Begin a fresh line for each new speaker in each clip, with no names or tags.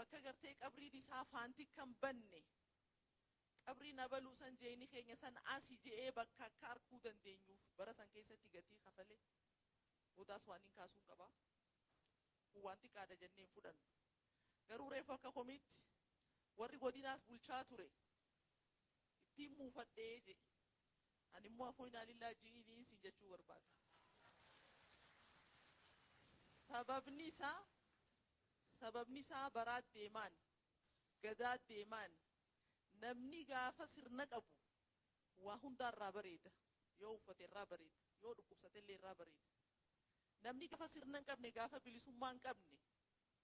Bakka gartee qabriin isaa faanti kan banne qabriin abaluu san jeeni keenya san asii je'ee bakka akka arkuu dandeenyuuf bara san keessatti gatii kafale. Boodaas waan hin kaasuun qaba. Kun waan xiqqaadha jennee hin fudhannu. Garuu reefu akka komiitti warri godinaas bulchaa ture ittiin muufadhee je. Ani immoo afooyinaa lillaa ji'inii siin jechuu barbaada. Sababni isaa sababni isaa baraat deemaan gadaat deemaan namni gaafa sirna qabu waa hundaa irraa bareeda. Yoo uffate irraa bareeda, yoo dhukkubsate illee irraa bareeda. Namni gaafa sirna hin qabne, gaafa bilisummaa hin qabne,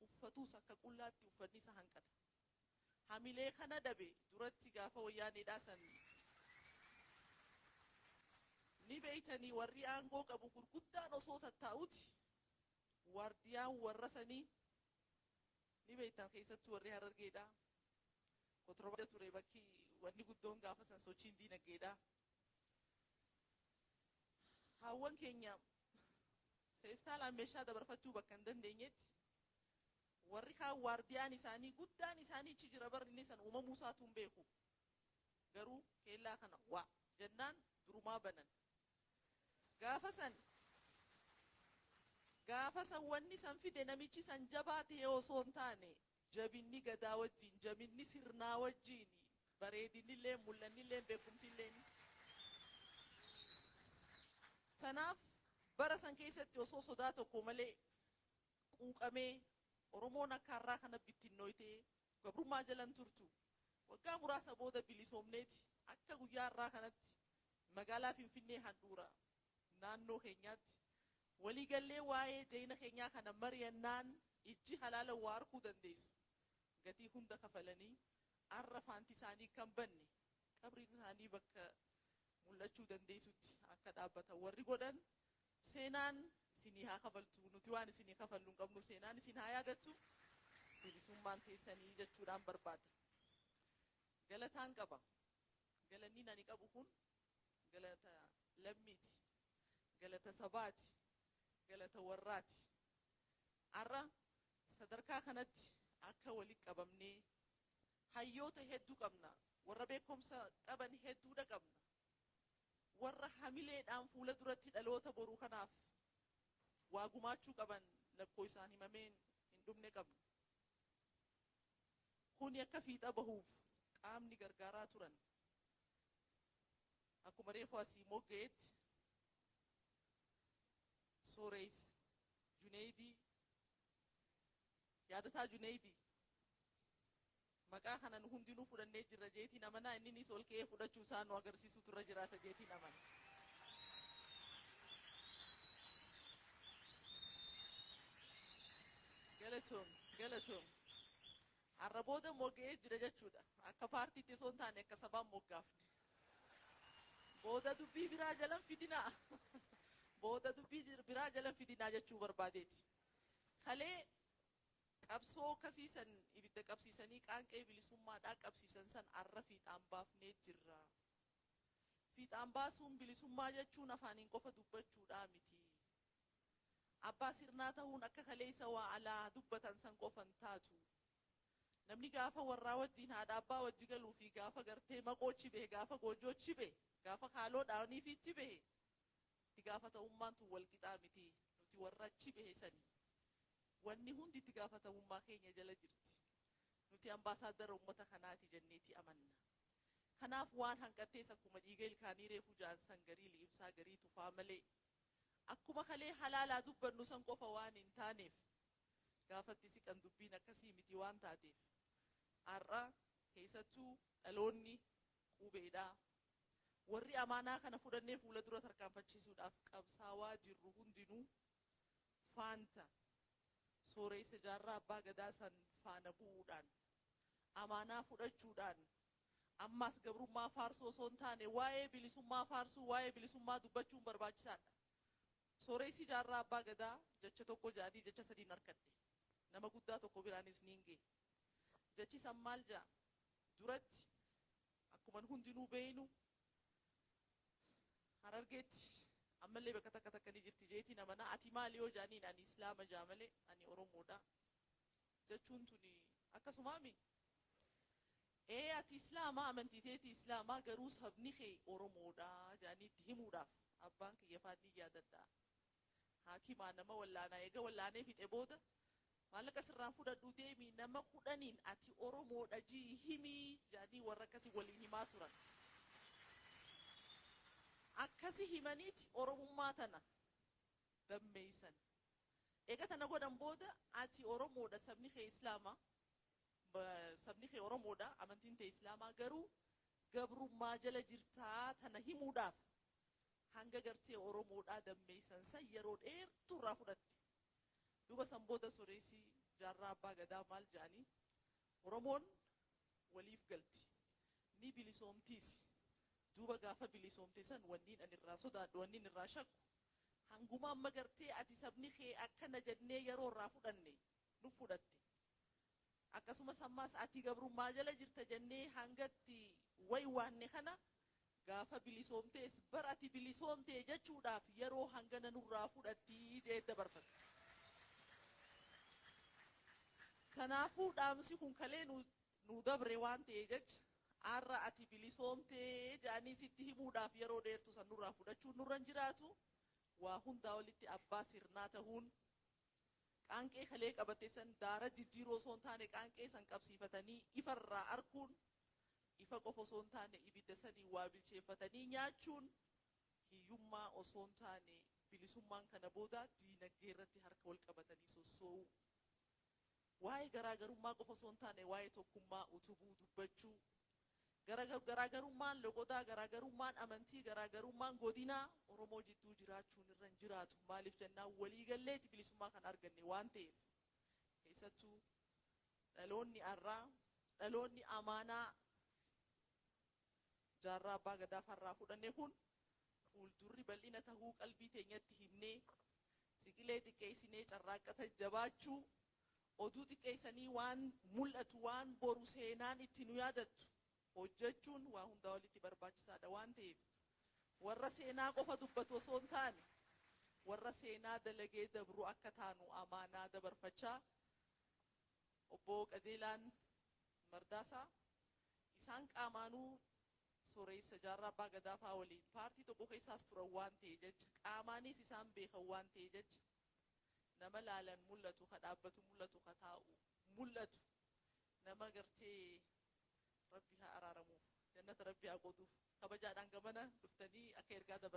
uffatuus akka qullaatti uffanni isa hanqata. Hamilee kana dhabe duratti gaafa wayyaaneedhaa san ni beeytanii, warri aangoo qabu gurguddaan osoo tattaa'uti waardiyaan warra sanii ni beeytan, keessattuu warri Harargeedhaa. Kontiroobaandii ture bakki wanni guddoon gaafa san sochiin diinagdeedhaa. Haawwan keenya feestaalaan meeshaa dabarfachuu bakka hin dandeenyetti warri kaan waardiyaan isaanii guddaan isaanii achi jira, barri inni san uumamuu isaatu hin beeku. Garuu keellaa kana waa jennaan durumaa banan. Gaafa san wanni san fide namichi san jabaa ta'e osoo hin taane, jabinni gadaa wajjin, jabinni sirnaa wajjin, bareedinillee, mul'annillee, beekumsillee. Tanaaf bara san keessatti osoo sodaa tokko malee quuqamee Oromoon akka har'aa kana bittinnooytee gabrummaa jalan turtu. Waggaa muraasa booda bilisoomneeti akka guyyaa har'aa kanatti magaalaa Finfinnee handhuura naannoo keenyaatti waliigallee waa'ee jeena keenyaa kana mari'annaan ijji halaala waa arguu dandeessu. Gatii hunda kafalanii arra faanti isaanii kan banne, qabriin isaanii bakka mul'achuu dandeessutti akka dhaabbatan warri godhan, seenaan isinii haa kafaltu. Nuti waan isinii kafallu hin qabnu. Seenaan isin haa yaadattu, bilisummaan teessanii jechuudhaan barbaada. Galataan qaba. Galanni ani qabu kun galata lammiiti, galata sabaati, galata warraati. Har'a sadarkaa kanatti akka walitti qabamnee, hayyoota hedduu qabna, warra beekumsa qaban hedduudha qabna, warra hamileedhaan fuula duratti dhaloota boruu kanaaf waa gumaachuu qaban lakkoo isaan himameen hin dhumne qabna. Kuni akka fiixa bahuuf qaamni gargaaraa turan akkuma reefu asii mogga'etti Sooreys Juneydii, Yaadataa Juneydii, maqaa kana nu hundinuu fudhannee jirra jeetiin amanaa. Inninis ol ka'ee fudhachuu isaa nu agarsiisutu irra jiraata jeetiin amana. Galatoom, galatoom. Har'a booda mogga'ee jira jechuudha. Akka paartiitti osoo hin taane akka sabaan moggaafne. Booda dubbii biraa jalan fidinaa. Booda dubbii biraa jalan fidinaa jechuu barbaadeeti. Kalee qabsoo kasiisan ibidda qabsiisanii qaanqee bilisummaadhaa qabsiisan san arra fiixaan baafnee jirra. Fiixaan baasuun bilisummaa jechuun afaaniin qofa dubbachuudhaa miti. Abbaa sirnaa ta'uun akka kaleessa waa alaa dubbatan san qofan taatu. Namni gaafa warraa wajjin haadha abbaa wajji galuu fi gaafa gartee maqoochi bahe, gaafa goojoochi bahe, gaafa haaloo dhaanii fiichi bahe, itti gaafatamummaan tun wal qixaa miti. Nuti warra achi bahe sani. Wanni hundi itti gaafatamummaa keenya jala jirti. Nuti ambaasaaddara uummata kanaati jenneeti amanna. Kanaaf waan hanqattees akkuma dhiiga ilkaanii reefu ja'an san garii liqimsaa garii tufaa malee akkuma kalee halaalaa dubbannu san qofa waan hin taaneef, gaafatti siqan dubbiin akkasii miti waan taateef, har'a keessattuu dhaloonni qubeedhaa warri amaanaa kana fudhannee fuula dura tarkaanfachiisuudhaaf qabsaawaa jirru hundinuu faanta Sooreysa Jaarraa Abbaa Gadaa san faana bu'uudhaan, amaanaa fudhachuudhaan, ammaas gabrummaa faarsuu osoo hin taane waa'ee bilisummaa faarsuu, waa'ee bilisummaa dubbachuun barbaachisaadha. Sooreysi Jaarraa Abbaa Gadaa jecha tokko ja'anii jecha sadiin harkadhe. Nama guddaa tokko biraanis niin ga'e. Jechi san maal ja'a? Duratti akkuma hundinuu beeynu Harargeetti ammallee bakka takka takka ni jirti jeetiin amanaa, ati maali yoo jaaniin ani Islaama jaa malee ani Oromoodha jechuun tuni. Akkasumaami? Ee, ati Islaamaa, amantii teeti Islaamaa, garuu sabni kee Oromoodha jedhanii itti himuudhaaf abbaan kiyya faanii yaadadha. Haakimaa nama wallaanaa eega wallaanee fixe booda, "Maallaqa sirraan fudhadhu, deemii nama 10n ati Oromoodha jii himii," jedhanii warra akkasii waliin himaa turan. Akkasi himaniiti Oromummaa tana dammeeysan. Eega tana godhan booda, ati Oromoodha, sabni kee Islaamaa, sabni kee Oromoodha, amantiin tee Islaamaa, garuu gabrummaa jala jirtaa tana himuudhaaf hanga gartee Oromoodhaa dammeeysan san yeroo dheertuu irraa fudhatte. Duuba san booda soreessii Jaarraa Abbaa Gadaa maal jedhanii? Oromoon waliif galti. Ni bilisoomtiisi. Duuba gaafa bilisoomte san wanniin ani irraa sodaadhu, wanniin irraa shakku, hanguma amma gartee ati sabni kee akkana jennee yeroo irraa fudhanne nu fudhatte. Akkasumas ammaas ati gabrummaa jala jirta jennee hangatti way waanne kana, gaafa bilisoomtees bar ati bilisoomte jechuudhaaf yeroo hangana nurraa fudhatti jee dabarfatte. Kanaafuu dhaamsi kun kalee nu dabre waan ta'e jecha, har'a ati bilisoomtee jedhanii sitti himuudhaaf yeroo dheertu san nurraa fudhachuun nurra hin jiraatu. Waa hundaa olitti abbaa sirnaa tahuun, qaanqee kalee qabate san daara jijjiiroo osoo hin taane qaanqee san qabsiifatanii ifarraa arkuun, ifa qofa osoo hin taane ibidda sanii waa bilcheeffatanii nyaachuun, hiyyummaa osoo hin taane bilisummaan kana booda diinagdee irratti harka wal qabatanii sossoo'uu. Waa'ee garaagarummaa qofa osoo hin taane waa'ee tokkummaa utubuu dubbachuu. Garaagarummaan loqodaa, garaagarummaan amantii, garaagarummaan godinaa Oromoo jidduu jiraachuun irra hin jiraatu. Maaliif jennaan, waliigalleeti bilisummaa kan arganne waan ta'eef. Keessattuu dhaloonni arraa, dhaloonni amaanaa Jaarraa Abbaa Gadaa farraa fudhanne kun, fuuldurri bal'ina tahuu qalbii teenyatti himnee, siqilee xiqqeessinee carraaqqata jabaachuu, oduu xiqqeessanii waan mul'atu, waan boru seenaan itti nu yaadattu hojjechuun waa hundaa olitti barbaachisaadha waan ta'eef, warra seenaa qofa dubbatu osoo hin taane warra seenaa dalagee dabru akka taanu amaanaa dabarfachaa, obbo Qajeelaan Mardaasaa isaan qaamaanuu soreessa Jaarraa Abbaa Gadaa faa waliin paartii tokko keessaas turan waan ta'e jecha, qaamaanis isaan beekan waan ta'e jecha, nama laalan mul'atu, ka dhaabbatu mul'atu, ka taa'u mul'atu, nama gartee Rabbi haa araaramuuf, jannata Rabbi haa qooduuf, kabajaadhaan gamana dhuftanii akka ergaa dabartan.